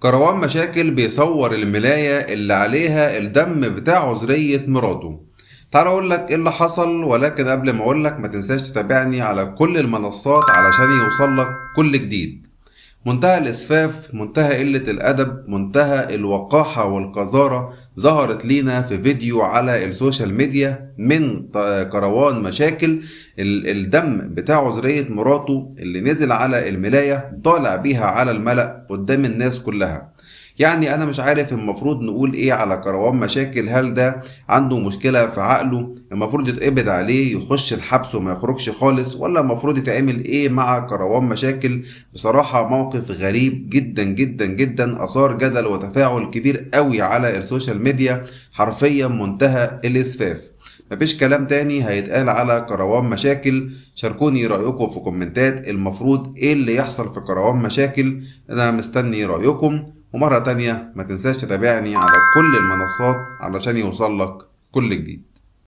كروان مشاكل بيصور الملاية اللي عليها الدم بتاع عذرية مراته. تعال اقول لك ايه اللي حصل، ولكن قبل ما اقول لك ما تنساش تتابعني على كل المنصات علشان يوصل لك كل جديد. منتهى الإسفاف، منتهى قلة الأدب، منتهى الوقاحة والقذارة ظهرت لينا في فيديو على السوشيال ميديا من كروان مشاكل. الدم بتاع عذرية مراته اللي نزل على الملاية طالع بيها على الملأ قدام الناس كلها. أنا مش عارف المفروض نقول إيه على كروان مشاكل. هل ده عنده مشكلة في عقله؟ المفروض يتقبض عليه يخش الحبس وما يخرجش خالص، ولا المفروض يتعمل إيه مع كروان مشاكل؟ بصراحة موقف غريب جدا جدا جدا، أثار جدل وتفاعل كبير قوي على السوشيال ميديا. حرفيا منتهى الإسفاف، مفيش كلام تاني هيتقال على كروان مشاكل. شاركوني رأيكم في كومنتات، المفروض إيه اللي يحصل في كروان مشاكل؟ أنا مستني رأيكم. ومرة تانية ما تنساش تتابعني على كل المنصات علشان يوصل لك كل جديد.